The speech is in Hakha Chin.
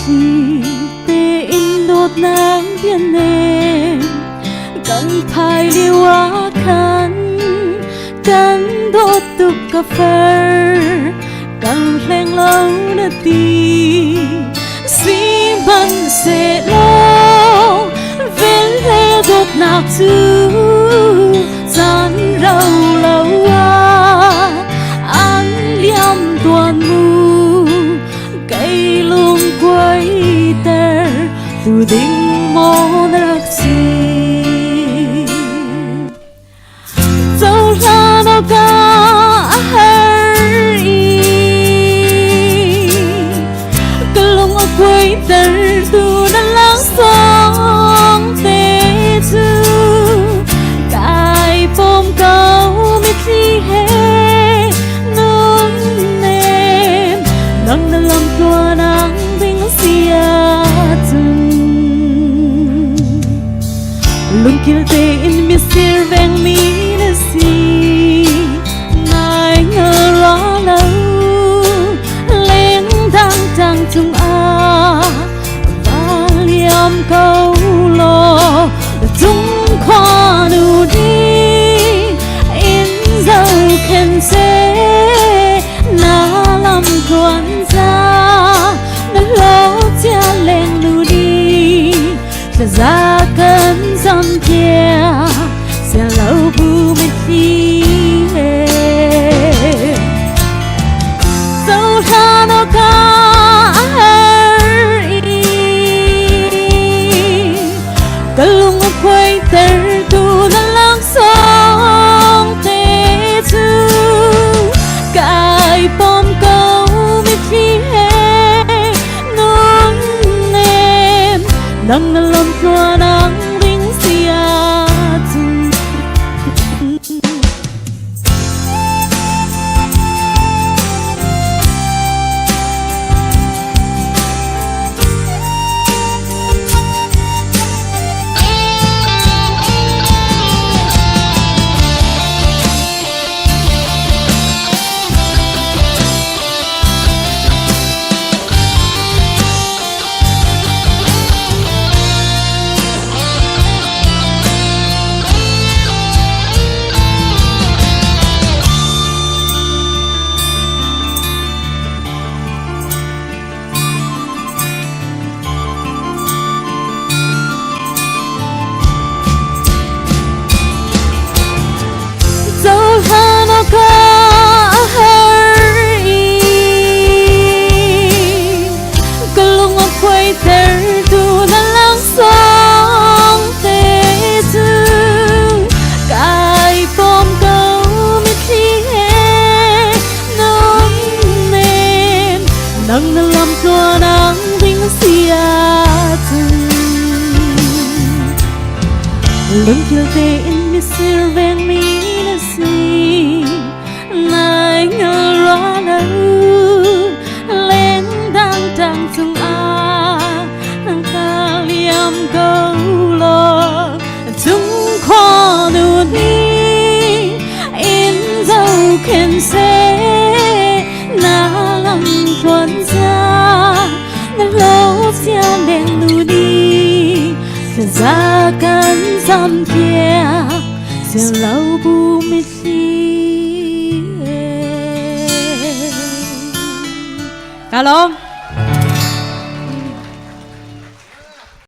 Thli tein dawtnak bianem kan phai lio ah khan kan dawt tuk ka far kan hleng lo na ti. Sihmanhsehlaw velhle dawtnak cu caan rau lo ah an liam tuan mu. Kei lung kuaiter tu ding maw na rak si? Cohlan awkah a har i ka lung a kuaiter tu na laksawng te cu kai pom ko mitthli he nunnem nang na lam tluan ang ding si ahcun lungkil tein misir vengmi na si. Nai hngal ra lo leng dang tang cung ah va liam ko law cung khua nu di in zohkhenh seh na lam tluan za na hlawcia leng nu di thlaza kan zam piak sian lo bu mitthli he cohlan awkah a har i ka lung a khuaiter tu na laksawng te cu kai pom ko mitthli he nunnem nang na lam tluan ang ding si ahcun. Cohlan awkah a har i ka lung a khuaiter tu na laksawng te cu kai pom ko mitthli he nunnem nang na lam tluan ang ding si ahcun lungkil tein misir vengmi na si. Nai ngal ra lo leng dang tang cung ah ka liam ko law cung khua nu ni in zohkhenh seh na lam tluan za na hlawcia leng nu ni thlaza kan zam piak sian lo bu mitthli he. Ka lawm.